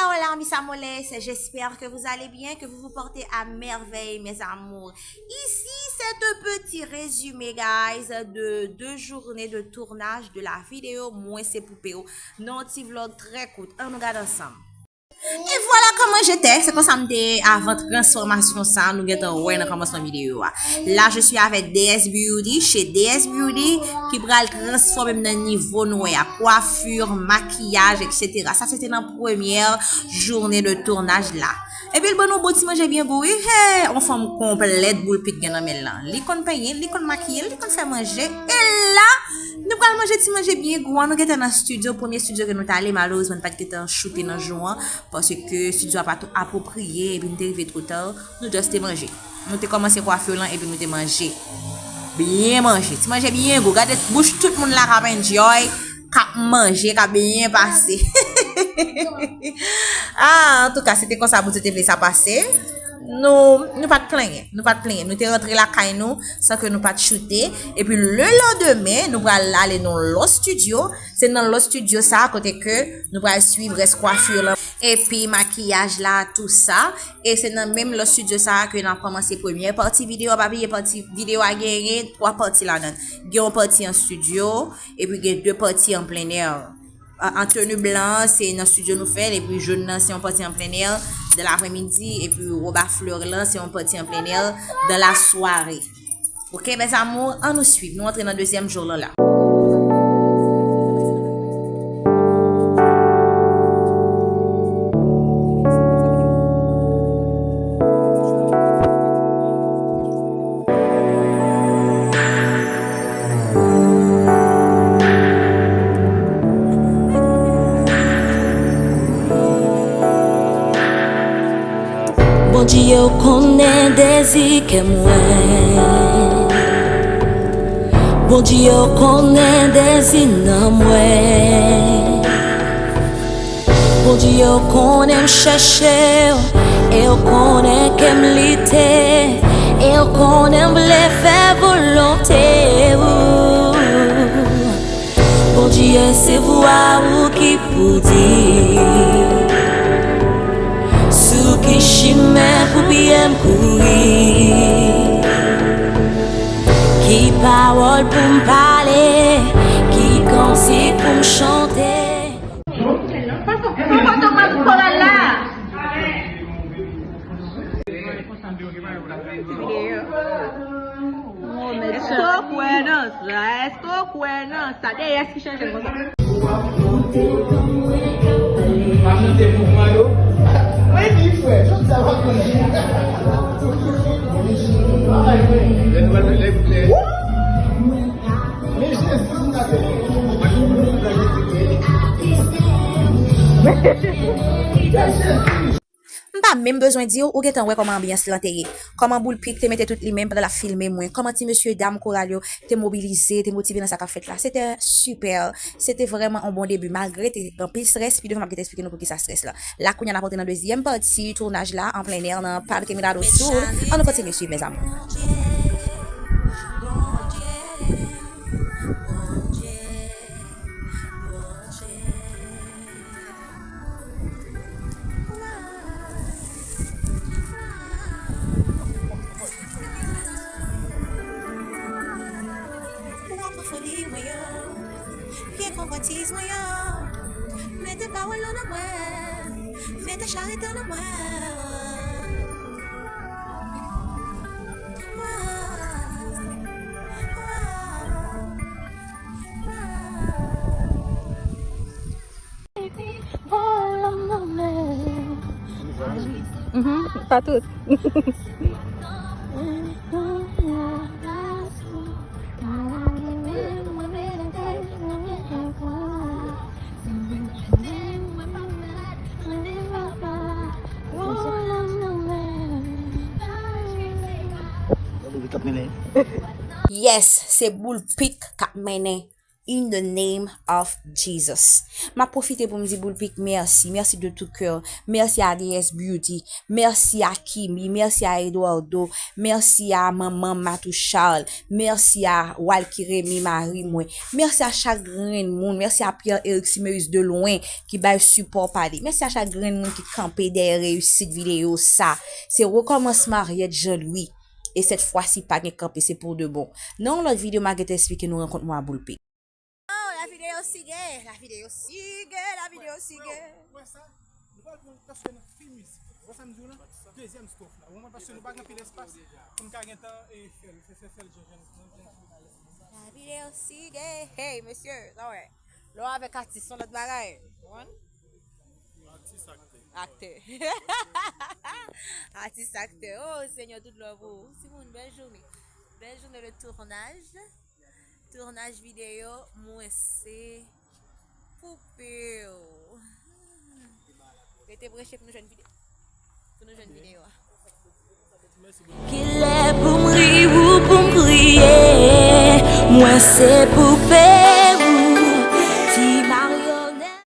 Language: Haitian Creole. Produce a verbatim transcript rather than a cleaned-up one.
Hola, mis amores, j'espère que vous allez bien, que vous vous portez à merveille, mes amours. Ici, c'est un petit résumé, guys, de deux journées de tournage de la vidéo Mwen se poupe w. Nan yon ti vlog trè kout. Ann nou gade ansanm. E vwala kòman je te, se konsa m te avan transfòmasyon sa a, nou gentan wè nan kòmansman videyo a. La, je suis avec D S Beauty, chez D S Beauty, ki pral transfòme m nan nivo nou wè a, coiffure, maquillage, et cetera. Sa se te nan premyè jounen de tournaj la. Epi l ban nou bon ti manje byen gou, wi. Hey, yon fanm konplèt boul pik gen nan men l lan. Li konn penyen, li konn makiye, li konn fè manje. E la, nou pral manje ti manje byen gou an. Nou gentan nan studio, premye studio ke nou t ale, malerezman, n pa t gentan choute nan jou an, paske studio a pa t apwopriye, epi n te rive two ta, nou just te manje. Nou te kòmanse kwafi lan, epi nou te manje. Byen manje, ti manje byen gou. Gade bouch tout moun la k ap enjoy, k ap manje, k ap byen pase. Ah, antouka, se te konsa Bondye te vle sa pase. Nou, nou pa t plenyen, nou pa t plenyen. Nou te rantre lakay nou san ke nou pa t choute. Epi lelandemen, nou pral ale nan lòt studio. Se nan lòt studio sa a kote ke nou pral swiv rès kwafi lan. Epi makiyaj la, tou sa. E se nan menm lòt studio sa a ke n ap kòmanse premyè pati videyo a. Pa bliye pati videyo a genyen twa pati ladan l. Gen yon pati an studio, epi gen de pati an plen è. An, an teni blan an, se nan studio nou fè l, epi jòn nan, se yon pati an plen è, dans l'après-midi, epi wob a flè lan, se yon pati an plen è, dans la soirée. Ok, mes amours, ann nou swiv. Nou antre nan dezyèm jou lan la. Bondye, ou konnen dezi kè mwen. Bondye, ou konnen dezi nanm mwen. Bondye, ou konnen m chèche w, e ou konnen ke m lite, e ou konnen m vle fè volonte ou. Bondye, se vwa ou ki pou di sou ki chimen pou pye m kouri, ki pawòl pou m pale, ki kantik pou m chante. Papa, papa, papa, koral la. Èske w kwè nan sa? Èske w kwè nan sa? Dèyè, èske w chanje konsa? Pa moute mouvman yo. Mwen di frè, jodi sa w ap konnen. Lè nou wè lè klè. Men Jezi m gade. M pa menm bezwen di w, ou gentan wè kòman anbyans lan te ye. Kòman Boulpik te mete tout li menm pandan l ap filme mwen. Kòman ti mesye dam koral yo te mobilize, te motive nan sa k ap fèt la. Se te sipè. Se te vrèman yon bon debi. Malgre te gen anpil strès, pi devan m ap gentan eksplike nou poukisa strès la. La kounye a n ap antre nan dezyèm pati tounaj la, an plen è, nan Parque Mirador Sur. Ann nou kontinye swiv, mes amours. Pye konvòtis mwen yo, mete pawòl ou nan mwen, mete charite w nan mwen. Mhm, pa tout. Yes, se Boulpik k ap mennen. in the name of Jesus. M ap pwofite pou m di Boulpik mèsi. Mèsi de tout cœur. Mèsi a D S Beauty. Mèsi a Kimi. Mèsi a Eduardo. Mèsi a manman Matou Charles. Mèsi a Walky Remy, mari mwen. Mèsi a chak grenn moun. Mèsi a Pierre Eric Simeus de loin ki bay sipò pa li. Mèsi a chak grenn moun ki kanpe dèyè reyisit videyo sa. Se rekòmansman Henriette Jean Louis. E sèt fwa si pa gen kanpe, se pou de bon. Nan yon lòt videyo, m a gentan esplike nou rankont mwen a Boulpik. Oh, la vidéo sigue, la vidéo sigue, la vidéo sigue. Ou wè sa? Nou pral pran, paske nan fin mizik. Ou wè sa m di w lan? Dezyèm stroph la. Ou konprann? Paske nou pa gen anpil espas pou n ka gentan, e, fè l, fè, fè, fè l jan, jan, jan, jan. La vidéo sigue. Hey, mesye, sa w wè. Lè w avèk atis, se yon lòt bagay. Ou konprann? Atis aktè. Aktè. Atis aktè. Oh, Senyè, tout love pou ou. Timoun, bèl jounen. Bèl jounen de tournaj. Tournaj videyo, mwen se poupe w. Rete branche pou nou jwenn videyo. Pou nou jwenn videyo a. Kilè pou m ri ou pou m kriye? Mwen se poupe